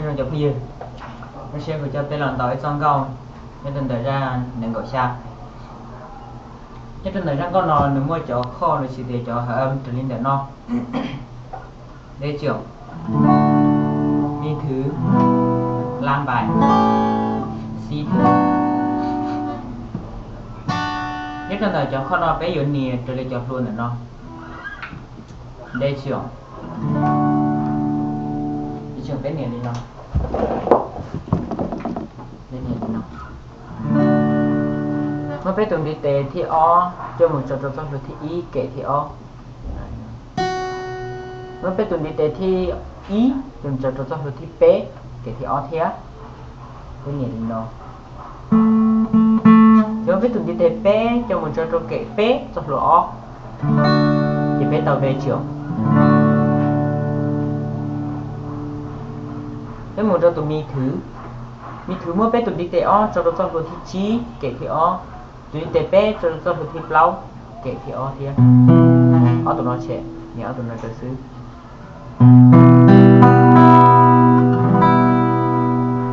Cov phooj ywg, lub sij hawm kuv coj peb los ntaus ib txoj nkauj nyob rau ntawm zaj nees nkaum xya. Nyob rau ntawm zaj nkauj no nws muaj cov khoj los sis tias cov ham raws li ntawm no: dej tsoom, mi thwv, la npais, xi thwv. Nyob rau ntawm cov khoj no peb yuav nias raws li cov hlua ntawm no. Dej tsoom, peb nias li no. Muab peb tus ntiv tes thib ob coj mus tso rau txoj hlua thib ib kem thib ob. Muab peb tus ntiv tes thib ib coj mus tso rau txoj hlua thib peb kem thib ob thiab. Peb nias li no. Ces muab peb tus ntiv tes peb coj mus tso rau kem peb txoj hlua ob, ces peb tau dej tsoom. Peb mus rau tus mi thwv. Mi thwv muab peb tus ntiv tes ob tso rau txoj hlua thib tsib kem thib ob, tus ntiv tes peb tso rau txoj hlua thib plaub kem thib ob thiab. Ob tus no tshem, nias ob tus no rau xwb.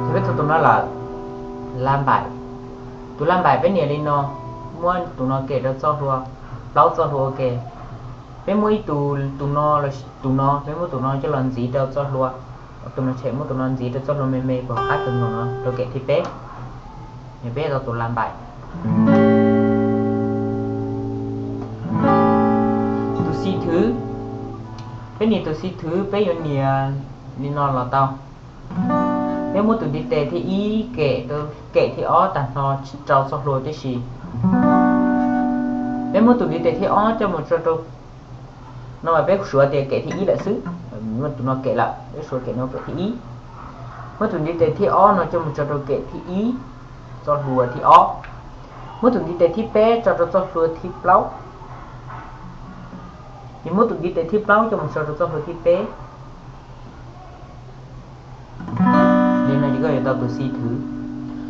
Ces peb tau tus no lawm, la npais. Tus la npais peb nias li no, muab tus no kem rau txoj hlua, plaub txoj hlua ua ke. Peb muab ib tus, tus no los sis tus no, peb muab tus no coj los ntxiv rau txoj hlua, tus no tshem, muab tus no ntxiv rau txoj hlua me me puag qab tus no rau kem thib peb. Yog peb tau tus la npais. Tus xi thwv, peb nias tus xi thwv peb yuav nias li no los tau. Peb muab tus ntiv tes thib ib kem, kem thib ob tag nrho rau txoj hlua tib si. Peb muab tus ntiv tes thib ob coj mus tso rau, no mas peb suav tias kem thib ib lawm xwb, muab tus no kem lawm, peb suav kem no kem thib ib. Muab tus ntiv tes thib ob no coj mus tso rau kem thib ib, txoj hlua thib ob. Muab tus ntiv tes thib peb tso rau txoj hlua thib plaub, ces muab tus ntiv tes thib plaub coj mus tso rau txoj hlua thib peb. Li no ces koj yuav tau tus xi thwv.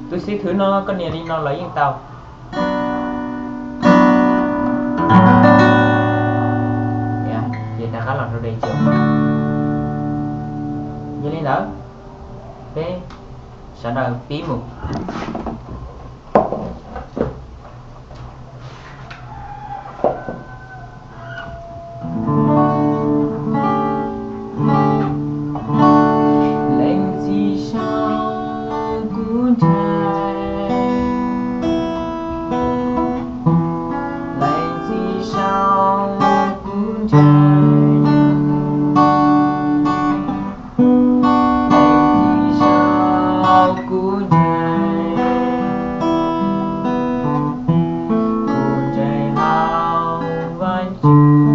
Tus xi thwv no koj nias li no los yeej tau. Ces rov qab los rau dej tsoom. Yog li ntawd, peb sawv daws pib mus. Leej txiv saib kuv ntshaw, leej txiv saib kuv ntshaw, leej txiv saib kuv ntshaw, kuv ntshaw hauv Vajtswv.